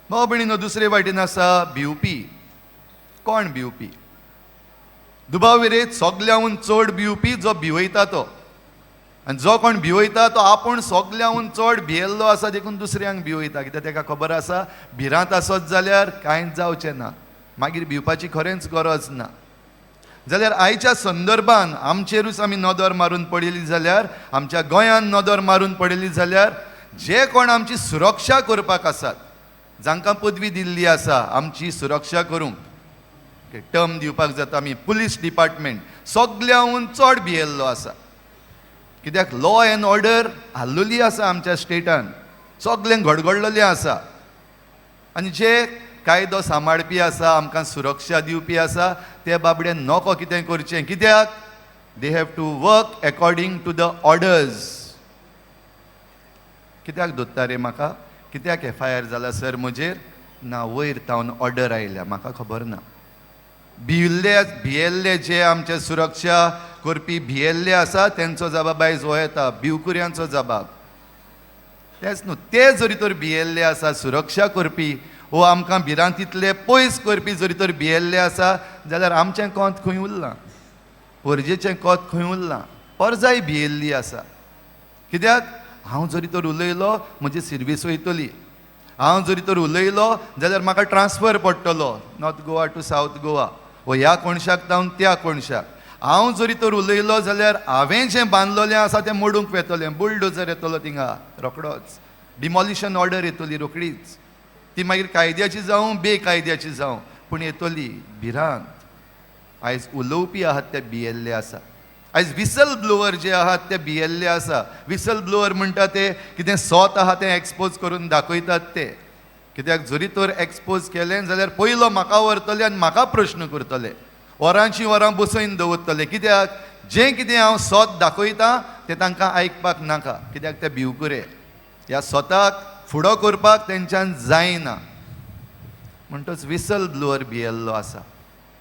भाव भयणीनो, दुसरे वाटेन आसा भिवपी. कोण भिवपी? दुबाव विरेत सगल्यांहून चड भिवपी जो भिवयता तो. आनी जो कोण भिवयता तो आपूण सगल्यांहून चड भियेल्लो आसा, देखून दुसऱ्यांक भिवयता. कित्याक ताका खबर आसा भिरांत आसत जाल्यार कांयच जावचें ना, मागीर भिवपाची खरेंच गरज ना. जाल्यार आयच्या संदर्भान आमचेरूच आमी नदर मारून पळयली जाल्यार, आमच्या गोंयान नदर मारून पळयली जाल्यार, जे कोण आमची सुरक्षा करपाक आसात, जांकां पदवी दिल्ली आसा आमची सुरक्षा करूंक, टर्म दिवपाक जाता आमी, पुलीस डिपार्टमेंट सगल्यांहून चड भियेल्लो आसा. कित्याक लॉ एन्ड ऑर्डर हाल्लोली आसा आमच्या स्टेटान, सगळें घडघडलेलें आसा. आनी जे कायदो सांबाळपी आसा, आमकां सुरक्षा दिवपी आसा, ते बाबडे नको कितें करचें. कित्याक they have to work according to the orders. कित्याक दोत्ता रे म्हाका, कित्याक एफआयआर जाला सर म्हजेर? ना, वयर तावन ऑर्डर आयल्या, म्हाका खबर ना. भिल्ले भियेल्ले जे आमचे सुरक्षा करपी भियेल्ले आसा तेंचो जबाब आयज हो येता, भिवकुऱ्यांचो जबाब. तेच न्हू, ते जरी तर भियेल्ले आसा सुरक्षा करपी वो आमकां भिरांतीतले पयस करपी जरी तर भियेल्ले आसा जाल्यार आमचें कोंत खंय उरलां, परजेचें कोत खंय उरलां? परजाय भियेल्ली आसा. कित्याक हांव जरी तर उलयलो म्हजी सिर्वीस वयतली, हांव जरी तर उलयलो जाल्यार म्हाका ट्रान्सफर पडटलो North Goa to South Goa वो ह्या कोणशाक जावन त्या कोणशाक. हांव जरी तर उलयलो जाल्यार हांवें जें बांदलेलें आसा तें मोडूंक वेतलें, बुलडोजर येतलो थिंगा रोकडोच, डिमॉलिशन ऑर्डर येतली रोकडीच, ती मागीर कायद्याची जावं बेकायद्याची जावं पूण येतली. भिरांत. आयज उलोवपी आहात ते भियेल्ले आसा. आयज विसल ब्लोवर जे आहात ते भियेल्ले आसा. विसल ब्लोवर म्हणटा ते कितें सोत आहा तें एक्सपोज करून दाखयतात ते. कित्याक जरी तर एक्सपोज केलें जाल्यार पयलो म्हाका व्हरतले आनी म्हाका प्रश्न करतले, वरांची वरां बसोवन दवरतले. कित्याक जें कितें हांव सोत दाखयतां तें तांकां आयकपाक नाका. कित्याक ते भिवकुरे, ह्या सोताक फुडो करपाक तेंच्यान जायना. म्हणटच विसल ब्लोवर भियेल्लो आसा.